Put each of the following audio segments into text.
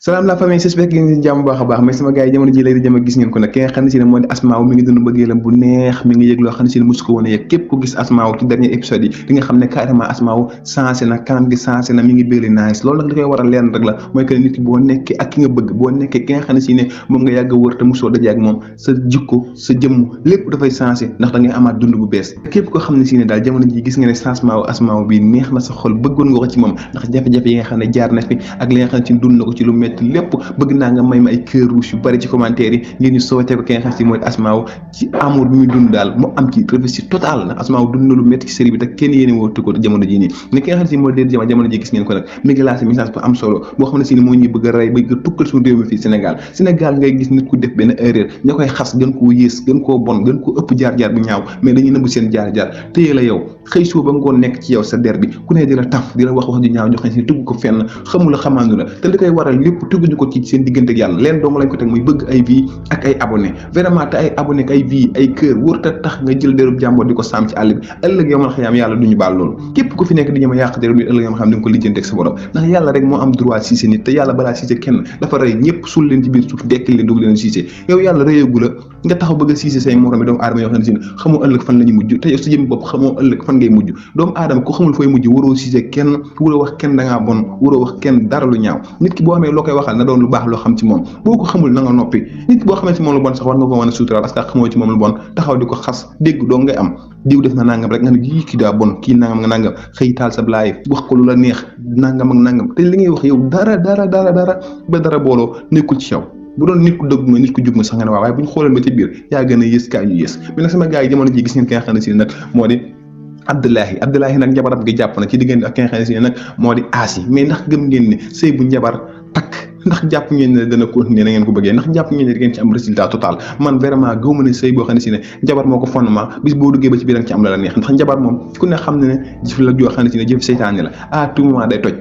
salaam la famille j'espère que ngeen jàmm baax a baax mais sama gars yi jamono ji lay di jëm gis ngeen ko nag ki nga xam ne si ne moo di Asmaaw mi ngi dund bëggeelam bu neex mi ngi yëg loo xam ne si ne mosu ko woon a yëg képp ku gis Asmaaw ci dernier épisode yi di nga xam ne carrément Asmaaw changé na kanam gi changé na mi ngi bëri nice loolu nag li koy waral leen rek la mooy que nit ki boo nekkee ak ki nga bëgg boo nekkee ki nga xam ne si ne moom nga yàgg a wër te mosoo daje ak moom sa jikko sa jëmm lépp dafay changé ndax da ngay amaat dund bu bees képp ko xam ne si ne daal jamono ji gis nga ne changement Asmaaw bi neex na sa xol bëggoon nga ko ci moom ndax jafe-jafe yi nga xam ne jaar na fi ak li nga xam ne ci dund na ko ci lu metti lépp bëgg naa nga may ma ay cœur rouge yu bari ci commentaire yi ngir ñu sootee ko ki nga xam si mooy Asmaaw ci amour bi muy dund daal mu am ci réussite totale na Asmaaw dund na lu métti ci série bi te kenn yéene wootu ko jamono ji nii ne ki nga xam si mooy déet jamono ji gis ngeen ko nag mi ngi lancé message bu am solo boo xam ne si ni moo ñuy bëgg a rey bëgg a tukkal suñu réew mi fii Sénégal ngay gis nit ku def benn erreur ña koy xas gën koo yées gën koo bon gën koo ëpp jaar-jaar bu ñaaw mais dañuy nëbb seen jaar-jaar téye la yow xëy suba ba ngoon nekk ci yow sa der bi ku ne di la taf di la wax ju ñaaw ñoo xam ne si tugg ko fenn xamula xamaandu la te li koy waral lépp tugguñu ko ci seen diggante ak yàlla leen dong lañ ko teg muy bëgg ay vie ak ay abonné vraiment te ay abonné ak ay vie ay cœur wóor ta tax nga jël derub jàmboor di ko saam ci àll bi ëllëg yow man xëyaam yàlla duñu baal loolu képp ku fi nekk di ñëma yàq derub bi ëllëg yoo xam ne nga ko lijjanti ak sa borom ndax yàlla rek moo am droit siise nit te yàlla balaa siise kenn dafa rey ñëpp sul leen ci biir suuf dekkil leen doog leen siise yow yàlla rëyagu la nga taxaw bëgg a siise say morom yi doomu aadama yoo xam ne si xamoo ëllëg fan la ñu mujj te yow sa jëm bopp xamoo ëllëg fan ngay mujj doomu aadama ko xamul fooy mujj waroo siise kenn waroo wax kenn da ngaa bon waroo wax kenn dara lu ñaaw nit ki boo xamee loo koy waxal na doon lu baax loo xam ci moom boo ko xamul na nga noppi nit ki boo xamee ci moom lu bon sax war nga ko mën a suutural parce que xamoo ci moom lu bon taxaw di ko xas dégg doo ngay am diw def na nangam rek nga ne kii daa bon kii nangam nga nangam xëy taal sa blaay wax ko lu la neex nangam ak nangam te li ngay wax yow dara ba dara booloo nekkul ci yow bu doon nit ku dëgg nga nit ku jub nga sax nga ne waaw waaye bu ñu xoolee ba ci biir yaa gën a yées kaa ñu yées mais nag sama gars yi jamono ji gis ngeen ki nga xam ne si nag moo di Abdoulahi nag njabaram gi jàpp na ci diggante ak ki nga xam ne si nag moo di Asi mais ndax gëm ngeen ne sëy bu njabar takk ndax jàpp ngeen ne dana continuer na ngeen ko bëggee ndax jàpp ngeen ne di ngeen ci am résultat total man vraiment gëwuma ne sëy boo xam ne si ne njabar moo ko fondement bis boo duggee ba ci biir danga ci am la neex ndax njabar moom ku ne xam ne jëf la joo xam ne si ne jëf seytaane la à tout moment day toj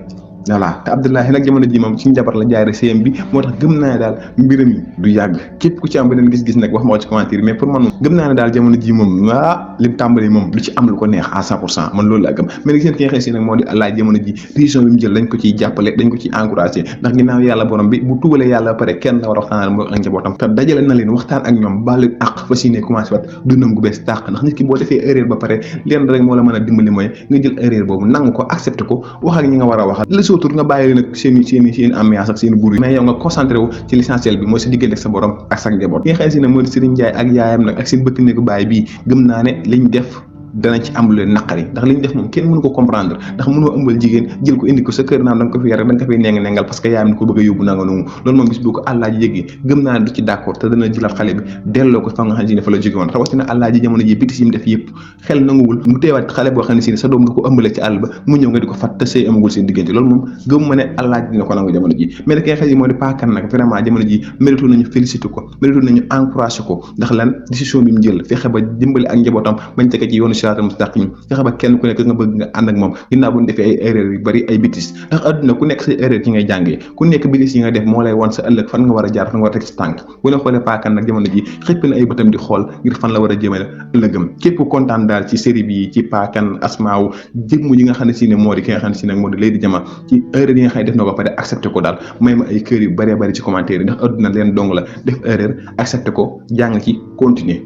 voilà te Abdoulahi nag jamono ji moom ci njabar la jaay rek CM bi moo tax gëm naa ne daal mbiram yi du yàgg képp ku ci am beneen gis-gis nag wax ma ko ci commentaire mais pour man moom gëm naa ne daal jamono ji moom lim tàmbali moom du ci am lu ko neex à 100% man loolu laa gëm mais nag seen ki nga xam si nag moo di Allah jamono ji décision bi mu jël dañ ko ciy jàppale dañ ko ciy encouragé ndax ginnaaw yàlla borom bi bu tubalee yàlla ba pare kenn la war a waxtaanal moo ak njabootam te dajale na leen waxtaan ak ñoom baal leen àq fa si ne commencé wat dundam gu bees tàq ndax nit ki boo defee erreur ba pare leen rek moo la mën a dimbali mooy nga jël erreur boobu nangu ko accepté ko wax ak ñi nga war a waxal la sootur nga bàyyi nag seen ambiance ak seen bur yi mais yow nga concentré wu ci l'essentiel bi mooy sa diggante ak sa borom ak sa njaboot ki nga xam ne si ne moo di Serigne Ndiaye ak yaayam nag ak seen bëkk néegu baay bii gëm naa ne liñ def dana ci am lu leen naqari ndax li ñu def moom kenn mënu ko comprendre ndax mënoo ëmbal jigéen jël ko indi ko sa kër naan da nga ko fi yar da nga ko fiy nengal parce que yaayam ni ko bëgg a yóbbu nanga noonu loolu moom bis boo ko àllaa ji yëgee gëm naa ne du ci d'accord te dana jëlaat xale bi delloo ko fa nga xam ne si ne fa la jóge woon rawatina àllaa ji jamono ji bitis yi mu def yëpp xel nanguwul mu teewaat xale boo xam ne si ne sa doom nga ko ëmbale ci àll ba mu ñëw nga di ko fat te sëy amagul seen diggante loolu moom gëm ma ne àllaa ji dina ko nangu jamono ji mais nag ki nga xam ne moo di paakan nag vraiment jamono ji mérito nañu félicité ko mérito nañu encouragé ko ndax lan décision bi mu jël fexe ba dimbali ak njabootam bañ tege ci yoonu siraatal mustaqim fexe ba kenn ku nekk nga bëgg nga ànd ak moom ginnaaw bu ñu defee ay erreur yu bari ay bêtises ndax adduna ku nekk say erreur ci ngay jàngee ku nekk bêtises yi nga def moo lay wan sa ëllëg fan nga war a jaar fan nga war a teg sa tànk bu ne xoolee paakan nag jamono ji xëpp na ay bëtam di xool ngir fan la war a jëmale ëllëgam képp kontaan daal ci série bi ci paakan Asmaaw jëmm yi nga xam ne si ne moo di ki nga xam ne si ne moo di Lady Diama ci erreur yi nga xam ne def na ko pare accepté ko daal may ma ay kër yu bëree bëri ci commentaire yi ndax adduna leen dong la def erreur accepté ko jàng ci continuer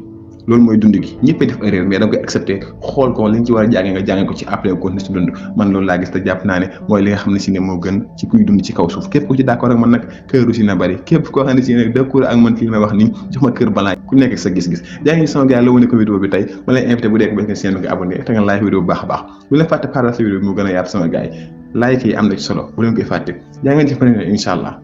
loolu mooy dund gi ñëppay def erreur mais da nga koy accepté xool ko li ñu ci war a jàngee nga jàngee ko ci après continuer ci dund man loolu laa gis te jàpp naa ne mooy li nga xam ne si ne moo gën ci kuy dund ci kaw suuf képp ku ci d'accord ak man nag këru si na bari képp koo xam ne si ne d'accord ak man ci li may wax nii jox ma kër balaa ku nekk sa gis-gis jaa ngi sama gars la wane ko vidéo bi tey ma lay invité bu dee ba nga seen nga abonné te nga like vidéo bu baax a baax bu leen fàtte partage vidéo bi mu gën a yaatu sama gars yi like yi am na ci solo bu leen koy fàtte jaa ngeen ci faneen incha allah